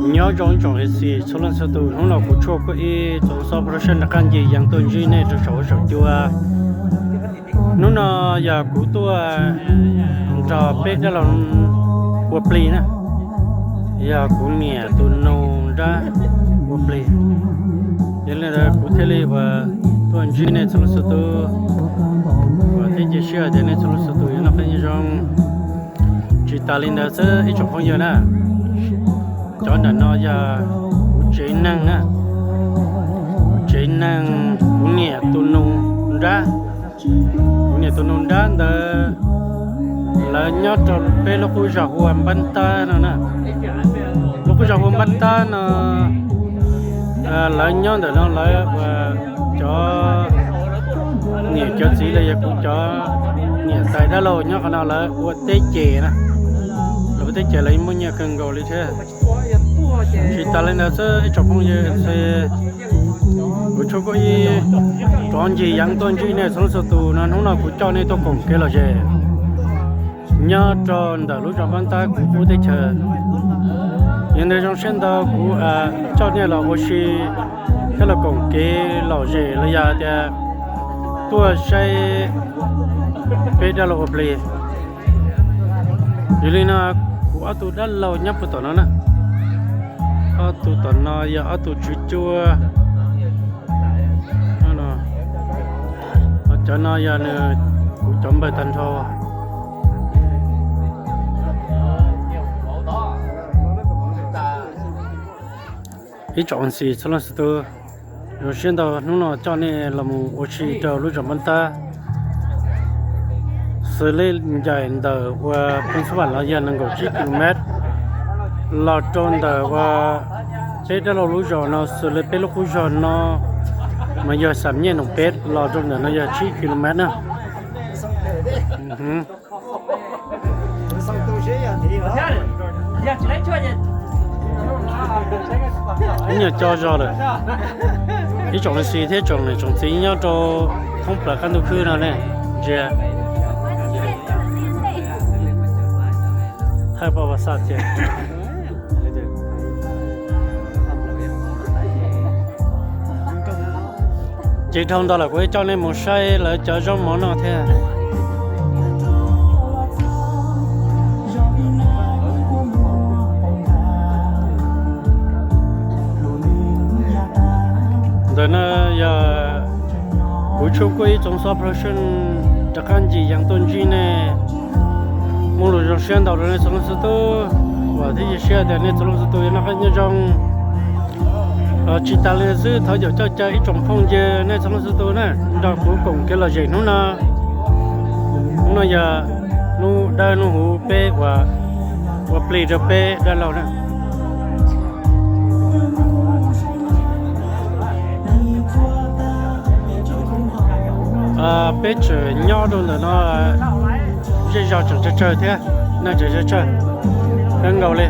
Nyob zoo ib tsoom niam txiv txhua leej txhua tus, hnub no kuv Tshuaj Kuj Ib Txoov Xob Production rov qab nce yees tuaj ntsib nej rau saum huab saum cua. Hnub no yog kuv tuaj nrog peb dab laug ua plig na, yog kuv niam tus nus nrab ua plig. Yog li ntawd kuv thiaj li ua tuaj ntsib nej txhua leej txhua tus, uas thiab cia siab tias nej txhua leej txhua tus yuav noj qab nyob zoo. Tsis tas li ntawd xwb ib tsoom phooj ywg na, cov ntawm no yog kuv tsev neeg na, kuv tsev neeg, kuv niam tus nus nrab, kuv niam tus nus nrab ntawd lawv nyob rau peb lub qub zos hu ua Npab Tab no na. Lub qub zos hu ua Npab Tab no, lawv nyob ntawm no lawv ua cov niam cov txiv los yog kuv cov niam tais dab laug nyob qhov no lawv ua teb ces na. Lawv ua teb ces lawv muaj nyiaj kawg nkaus li thiab. Tsis tas li ntawd xwb ib tsoom phooj ywg, kuv Tshuaj Kuj Ib rov nce yees tuaj ntsib nej txhua leej txhua tus no, hnub no kuv coj nej tuaj koom kev lom zem nyob rau ntawm lub zos Npab Tab kuv qub teb chaws. Yog ntawd zoo siab ntau kuv coj nej los ua si thiab los koom kev lom zem los yog tias tuaj saib peb dab laug ua plig. Yog li no kuv ob tug dab laug nyob puag tom no na, ob tug tom no yog ob tug tswv cuab, cov no yog nws kuv cov npawg tag nrho. Ib tsoom niam txiv txhua leej txhua tus, zoo siab ntau hnub no coj nej los mus ua si rau lub zos Npab Tab. Xws li ncaim ntawm uas Phoos Xub Vam los yog nees nkaum tsib kilomev, los rau ntawm uas peb dab laug lub zos no xws li peb lub qub zos no mas yog xam nyej noom peb los rau ntawm no yog tsib kilomev na. Ib nyuag co zog lawm. Ib tsoom niam txiv thiab tsoom niam tsoom txiv nyob rau thoob plaws qab ntuj khwb no ne, ntsia. Thaij paj vas xaj tias ces dhau ntawd lawm kuv coj nej mus saib lawv cov zaub mov noj thiab. Ntawm no yog kuv Tshuaj Kuj Ib Txoov Xob Production rov qab ncig yees tuaj ntsib nej. Muaj lus zoo siab ntau rau nej txhua leej txhua tus, vam thiab cia siab tias nej txhua leej txhua tus yuav noj qab nyob zoo. Tsis tas li xwb thov caum coj caw ib tsoom phooj ywg nej txhua leej txhua tus na nrog kuv koom kev lom zem hnub no. Hnub no yog hnub dawb hnub huv peb ua, ua plig rau peb dab laug na. Peb tseem nyob rau ntawm no, zej zog tseem tsawg tsawg thiab, neeg tseem tsawg tsawg kawg nkaus li.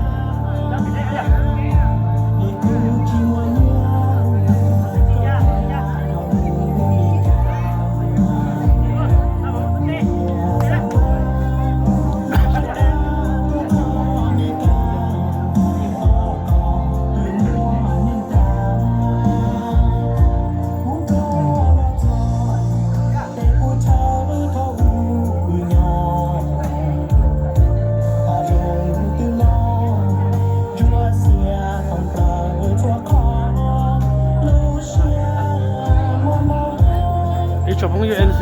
Ib tsoom phooj ywg M C,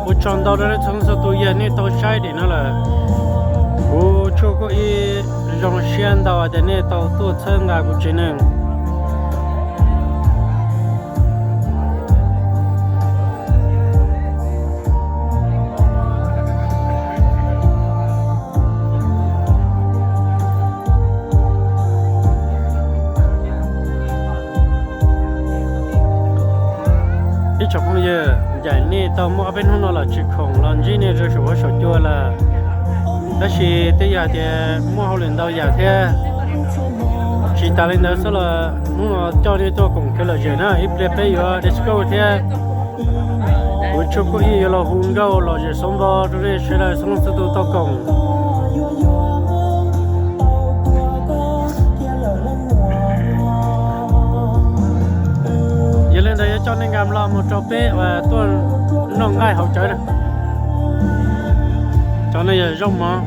ua tsaug ntau rau nej txhua leej txhua tus yog nej tau saib daim no lawm. Kuv Tshuaj Kuj Ib zoo siab ntau tias nej tau tuaj txhawb nqa kuv tsev neeg. Ib tsoom phooj ywg, ncaim nej tau muaj ob peb hnub no los tsis khoom los ntsib nej rau saum huab saum cua lawm, tab sis twb yog hais tias muaj hauj lwm ntau yam thiab. Tsis tas li ntawd xwb los hnub no coj nej tuaj koom kev lom zem na, ib pliag peb yuav disco thiab. Kuv Tshuaj Kuj Ib yuav los hu nkauj lom zem xov npo rau nej sawv daws txhua leej txhua tus tau koom. Coj nej nkag los mus rau peb uas tuaj noj nqaij hauv cawv na. Cov no yog zaub mov.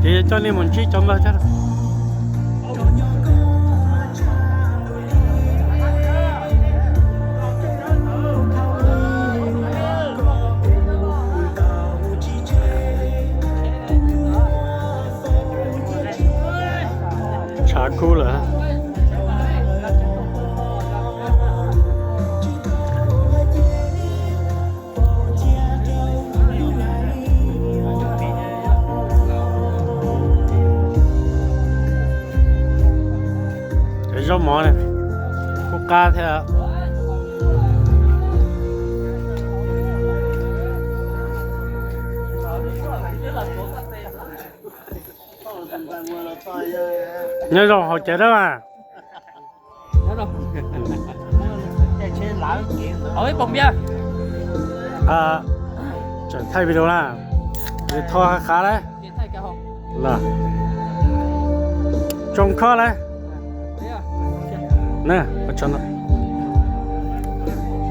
Ces yog coj nej mus ntsib cov npawg thiab. Tshav kub lawm. Cov zaub mov ne, kuj qab thiab. Nyob zoo hauv cawv dab mas. Tseem thaij video na, tho hav khav lawm. Tsoom khob lawm.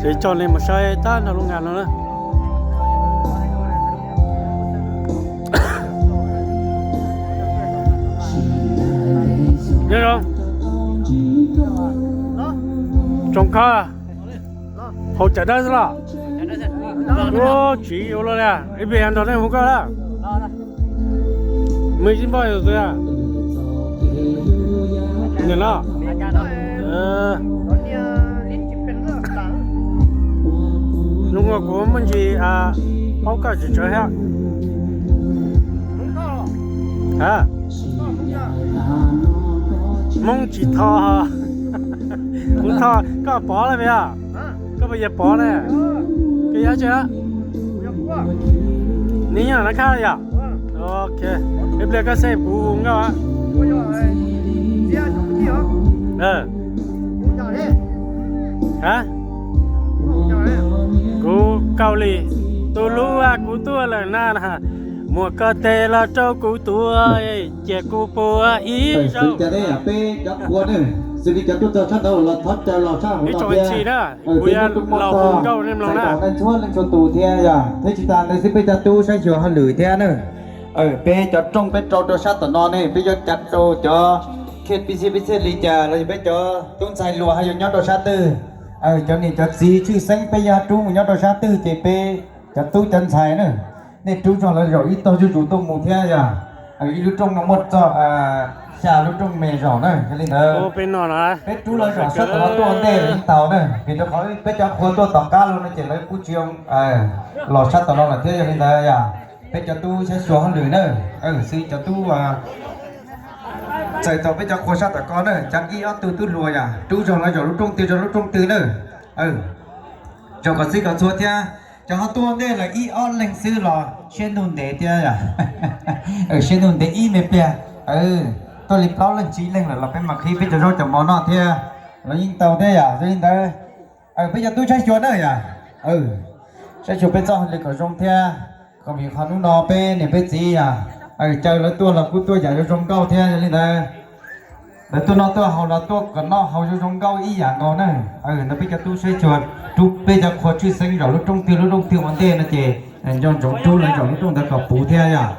Ces coj nej mus saib tag nrho lub ngas no na. Nyob zoo. Tsoom khob, hauv cawv dawb xwb los? Tsiv ua luaj li, ib pliag nrog nej mus koj lawm. Mws ib npoj yus twg? Nim no. Zoo nkaus kuv muaj ntsis paub koj tsawv tsawv thiab. Hmoob tsis tho. Kuv tho, koj Pov lawm puas yog? Koj puas yog Pov ne? Koj yog tsi? Neb nyob Nab Khaj yom? Ok, ib pliag koj seb kuv hu nkauj. Kuv Kaus Lim, tus hlub kuv tuaj lawm na, muab koj tes los rau kuv tuav, cia kuv puag ib zaug. Peb cov qhua ne, xws li cov tuaj txog sab ntawd los thov caw los sab hauv no thiab. Kuv yuav los hu nkauj nej mloog na. Txhua leej txhua tus thiab yog thiab tsis tas ntawd xwb peb cov tub saib xyuas hauj lwm thiab na. Peb cov rooj peb rau rau sab tom no ne, peb yuav cav rau cov khej pib txhiaj pib txhiaj li cas los yog peb cov tub ntxhais hluas ho yuav nyob rau sab twg. Cov niam cov txiv tshwj xeeb peb yuav rub mus nyob rau sab twg ces peb cov tub cov ntxhais na, nej rub zog lawv zaum ib tog zuj zus tuaj mus thiab yog. Ib lub rooj no muaj txog xya lub rooj me zaum na, yog li ntawd peb rub lawv zaum sab tom no tuaj ua ntej yeej tau na, vim rau qhov peb cov qhua tuaj tom qab los no ces lawv kuj tsis los sab tom no lawm thiab, yog li ntawd yog peb cov tub saib xyuas hauj lwm na, xws cov tub txawm tau peb cov qhua sab tom ko na, cov ib ob tug tub hluas yog rub zog lawv zaum lub rooj twg zog lub rooj twg na. Zaum kom txhij kom txhua thiab, cov ho tuaj ua ntej lawm ib ob leeg xwb los siab ntuj ntev thiab yog. Siab ntuj ntev ib me pliag, tuaj li plaub leeg tsib leeg lawm los peb mam qhib peb cov zaub cov mov noj thiab, los yeej tau thiab yog. Yog li ntawd peb cov tub saib xyuas na yog, saib xyuas peb txoj hauj lwm kom zoo thiab, kom vim qhov hnub no peb niam peb txiv yog caw lawv tuaj los kuj tuaj yam zoo zoo nkauj thiab. Yog li ntawd lawv tuaj noj tuaj haus los tuaj kom noj haus zoo zoo nkauj ib yam nkaus na. Ntawd peb cov tub saib xyuas rub peb cov qhua tshwj xeeb zaum lub rooj twg lub rooj twg ua ntej no ces nco ntsoov rub lawv zaum lub rooj ntawd kom puv thiab yog.